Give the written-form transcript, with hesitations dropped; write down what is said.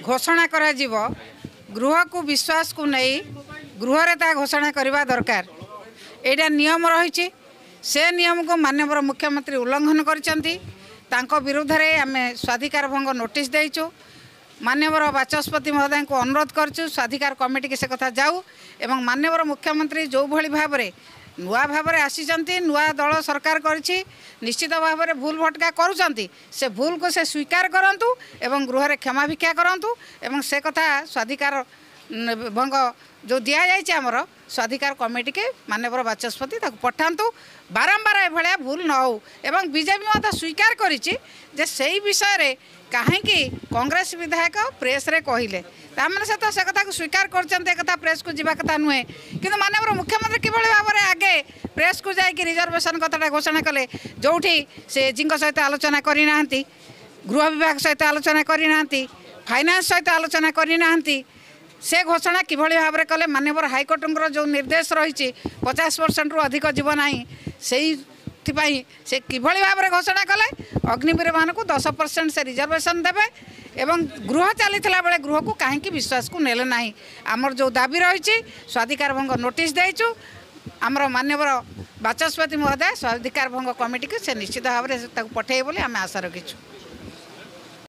ଘୋଷଣା କରାଯିବ, ଗୃହକୁ ବିଶ୍ୱାସକୁ ନେଇ ଗୃହରେ ତାହା ଘୋଷଣା କରିବା ଦରକାର। ଏଇଟା ନିୟମ ରହିଛି। ସେ ନିୟମକୁ ମାନ୍ୟବର ମୁଖ୍ୟମନ୍ତ୍ରୀ ଉଲ୍ଲଂଘନ କରିଛନ୍ତି। ତାଙ୍କ ବିରୁଦ୍ଧରେ ଆମେ ସ୍ୱାଧିକାର ଭଙ୍ଗ ନୋଟିସ୍ ଦେଇଛୁ। ମାନ୍ୟବର ବାଚସ୍ପତି ମହୋଦୟଙ୍କୁ ଅନୁରୋଧ କରିଛୁ, ସ୍ୱାଧିକାର କମିଟିକି ସେ କଥା ଯାଉ ଏବଂ ମାନ୍ୟବର ମୁଖ୍ୟମନ୍ତ୍ରୀ ଯେଉଁଭଳି ଭାବରେ ନୂଆ ଭାବରେ ଆସିଛନ୍ତି, ନୂଆ ଦଳ ସରକାର କରିଛି, ନିଶ୍ଚିତ ଭାବରେ ଭୁଲ ଭଟକା କରୁଛନ୍ତି। ସେ ଭୁଲକୁ ସେ ସ୍ୱୀକାର କରନ୍ତୁ ଏବଂ ଗୃହରେ କ୍ଷମା ଭିକ୍ଷା କରନ୍ତୁ ଏବଂ ସେ କଥା ସ୍ୱାଧିକାର ଭଙ୍ଗ ଯେଉଁ ଦିଆଯାଇଛି ଆମର ସ୍ୱାଧିକାର କମିଟିକି, ମାନ୍ୟବର ବାଚସ୍ପତି ତାକୁ ପଠାନ୍ତୁ। ବାରମ୍ବାର ଏଭଳିଆ ଭୁଲ ନ ହେଉ। ଏବଂ ବିଜେପି ମଧ୍ୟ ସ୍ୱୀକାର କରିଛି ଯେ ସେଇ ବିଷୟରେ କାହିଁକି କଂଗ୍ରେସ ବିଧାୟକ ପ୍ରେସ୍ରେ କହିଲେ, ତାମାନେ ସେ ତ ସେ କଥାକୁ ସ୍ୱୀକାର କରିଛନ୍ତି, ଏ କଥା ପ୍ରେସ୍କୁ ଯିବା କଥା ନୁହେଁ। କିନ୍ତୁ ମାନ୍ୟବର ମୁଖ୍ୟମନ୍ତ୍ରୀ କିଭଳି ଭାବରେ ଆଗେ ପ୍ରେସ୍କୁ ଯାଇକି ରିଜର୍ଭେସନ୍ କଥାଟା ଘୋଷଣା କଲେ, ଯେଉଁଠି ସେ ଏଜିଙ୍କ ସହିତ ଆଲୋଚନା କରିନାହାନ୍ତି, ଗୃହ ବିଭାଗ ସହିତ ଆଲୋଚନା କରିନାହାନ୍ତି, ଫାଇନାନ୍ସ ସହିତ ଆଲୋଚନା କରିନାହାନ୍ତି, ସେ ଘୋଷଣା କିଭଳି ଭାବରେ କଲେ? ମାନ୍ୟବର ହାଇକୋର୍ଟଙ୍କର ଯେଉଁ ନିର୍ଦ୍ଦେଶ ରହିଛି 50 ପରସେଣ୍ଟରୁ ଅଧିକ ଯିବ ନାହିଁ, ସେଇଥିପାଇଁ ସେ କିଭଳି ଭାବରେ ଘୋଷଣା କଲେ ଅଗ୍ନିବୀରମାନଙ୍କୁ 10 ପରସେଣ୍ଟ ସେ ରିଜର୍ଭେସନ୍ ଦେବେ? ଏବଂ ଗୃହ ଚାଲିଥିଲା ବେଳେ ଗୃହକୁ କାହିଁକି ବିଶ୍ୱାସକୁ ନେଲେ ନାହିଁ? ଆମର ଯେଉଁ ଦାବି ରହିଛି, ସ୍ୱାଧିକାର ଭଙ୍ଗ ନୋଟିସ୍ ଦେଇଛୁ। ଆମର ମାନ୍ୟବର ବାଚସ୍ପତି ମହୋଦୟ ସ୍ୱାଧିକାର ଭଙ୍ଗ କମିଟିକୁ ସେ ନିଶ୍ଚିତ ଭାବରେ ତାକୁ ପଠାଇବେ ବୋଲି ଆମେ ଆଶା ରଖିଛୁ।